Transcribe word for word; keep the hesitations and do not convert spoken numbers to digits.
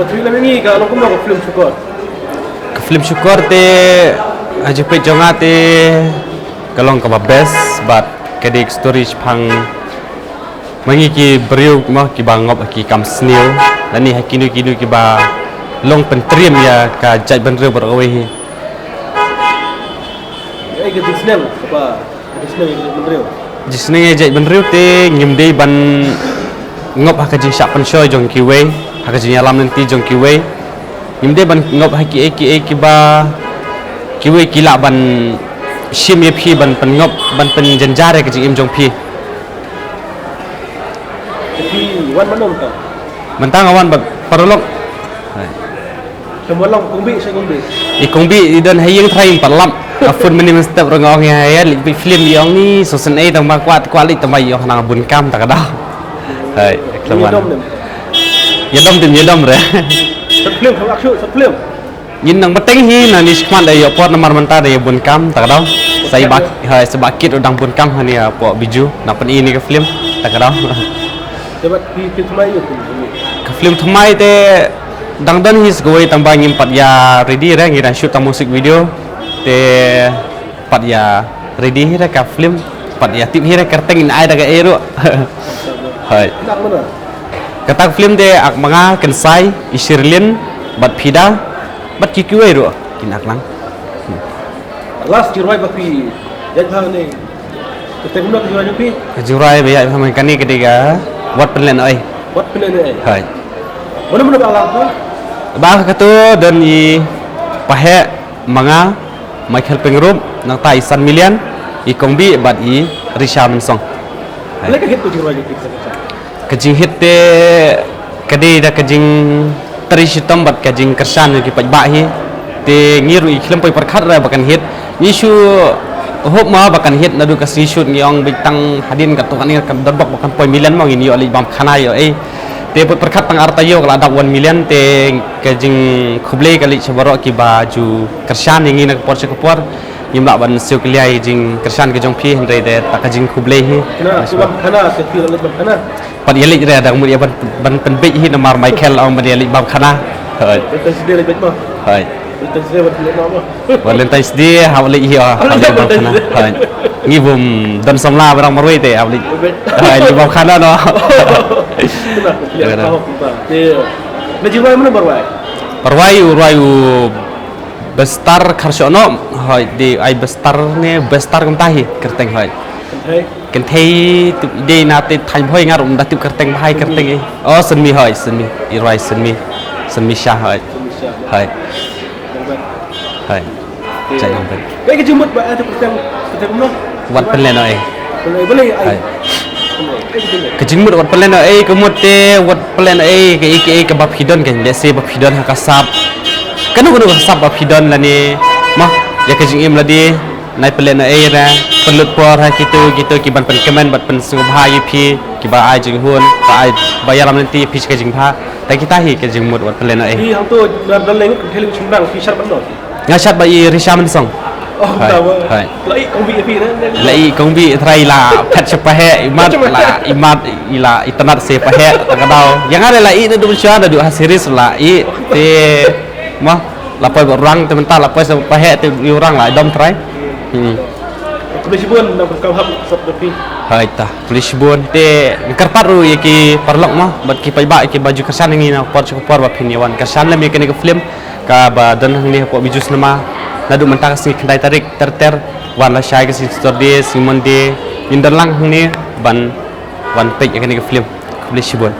Three la mingi ka long kumno ka film Shukor. Ka film Shukor te ha jingpeit jong nga te ka long kaba best bad ka dei ka story shaphang ma ngi ki briew mo kiba ngop ha ki kam sniew lane ha kino kino kiba long pyntriem ïa ka jaitbynriew baroh kawei hi. Ai ka jingsneng kaba ka jingsneng ïa ka jaitbynriew. Jingsneng ïa ka jaitbynriew te ngim dei ban ngop ha ka jingshah pynshoi jong kiwei ha ka jingïalam lynti jong kiwei. Ngim dei ban ngop ha kiei kiei kiba kiwei ki lah ban shim ïa phi ban pynngop ban pynjynjar ïa ka jingim jong phi. Phi wan mano mynta? Mynta nga wan bad paralok. Hai. Te mo long kong Bih, sa kong Bih. I kong Bih i don ha ïing trai pat lap. Ka phone mynne mynstep ruh nga ong ïa ïa leit peit film i ong ni so shen ei tang ba kwah kwah leit tang ba i ong hangne bun kam ta ka daw. Hai, khlem wan. Ïa dom dem. Ïa dom dem ïa dom re. Short film, short film, short film. Ngin nang bteng hi na ni shikmat da ïoh por namar mynta da ïa bun kam ta ka daw. Sa i ba hai sa ba kit u dang bun kam ha ni ïa po biju na pyn i ni ka film ta ka daw. Te bad phi phi thymmai ïa phi. Ka film thymmai te dang don hi sa kawei tang ba ngim pat ïa ready re ngi dang shoot tang music video. Te pat ïa ready hi re ka film pat ïa tip hi re kyrteng in ai da ka ei ruh. Hai. Nak mana? Kata ka film te ak manga kynsai i Shirlin bad Phida bad ki kiwei ruh kin ak lang. Last ki rwai ba phi ïaid bha ne. Kyrteng kumno ka jingrwai jong phi? Ka jingrwai ba ïaid bha ma kane ka dei ka Wat Pynlehnohei. Wat Pynlehnohei. Hai. Mano mano ba lang tu? Ba ka tu don i Paheh Manga, Michael Pyngrope, nangta i San Million, i Kong Bih bad i Risha Mynsong. Hai. Lei ka hit tu jingrwai jong phi. Ka jinghit te ka dei da ka jingtrei shitom bad ka jingkyrshan jong ki paidbah hi. Te ngi ruh ngi khlem poi pyrkhat re ba kan hit. Ngi shu hop ma ba kan hit naduh ka sngi shoot ngi ong beit tang hadien ka to kane ka dot bok ba kan poi million ma ngin ïoh leit bam khana ïoh ei. Te poi pyrkhat tang ar taïew ka la dap one million te ka jingkhublei ka leit sha baroh kiba ju kyrshan ïa ngi na ka por sha ka por. Ngim lah ban siew kylliai jingkyrshan ka jong phi hynrei te ta ka jingkhublei hi. Khana, tu bam khana, te phi la leit bam khana. Pat ïa leit re dang mut ïa ban ban pynbeit hi namar Michael ong ban ïa leit bam khana. Hoi. Valentine's Day leit beit mo. Hoi. Valentine's Day ban leit mo mo. Valentine's Day ha leit hi ha leit bam khana. Hoi. Ngi bum don samla barang marwei te ha leit. Hoi leit bam khana no. Khana. Te na jingrwai mano ba rwai? Ba rwai u rwai u Bestar Kharshohnoh, hoi, dei ai Bestar ne, Bestar kumta hi, kyrteng hoi. Kynthei? Kynthei, tip dei na te thaiñ bhoi ngar um da tip kyrteng bhai kyrteng eh. Oh, Synmi hoi, Synmi, i rwai Synmi, Synmi Shah hoi. Synmi Shah. Hoi. Hoi. Chai nang ben. Ka jingmut ba ai kyrteng, kyrteng kumno? Wat Pynlehnohei. Balei ai? Hai. Ka jingmut Wat Pynlehnohei ka mut te Wat Pynlehnohei ka ei ka ei kaba phi don kan lehse ba phi don ha ka sap. Kano kano ka sap ba phi don lane ma ïa ka jingim lade nai pynlehnohei ra pynlut por ha kito kito ki ban pynkmen bad pynsngewbha ïa phi kiba ai jinghun ba ai ba ïalam lynti ïa phi ka jingbha. Ta kita hi ka jingmut Wat Pynlehnohei. Phi hangto na don leng ka theli chumdang phi shar ban don. Nga shad ba i Risha Mynsong. Oh, hai, tawa. Hai. La i kong bi pi na. La i kong bi trai la phet sha paheh i mat la i mat i la i tanat se paheh ta ka daw. Yang ada la i na du sha na du ha series la i te ma la poi ba rang te mynta la poi sa paheh te i rang la i dom trai. Hmm. Khublei shibun na ka hap sop da phi. Hai ta. Khublei shibun te kyrpad ruh ïa ki paralok ma bad ki paidbah ki ba ju kyrshan ngi na por sha por ba phin ïa wan kyrshan lem ïa kane ka film. Kaba don hangne hapoh Bijou Cinema naduh mynta ka sngi khyndai tarik ter ter wan lashai ka sngi Saturday sngi Monday ngin don lang hangne ban wan peit ïa kane ka film. Khublei shibun.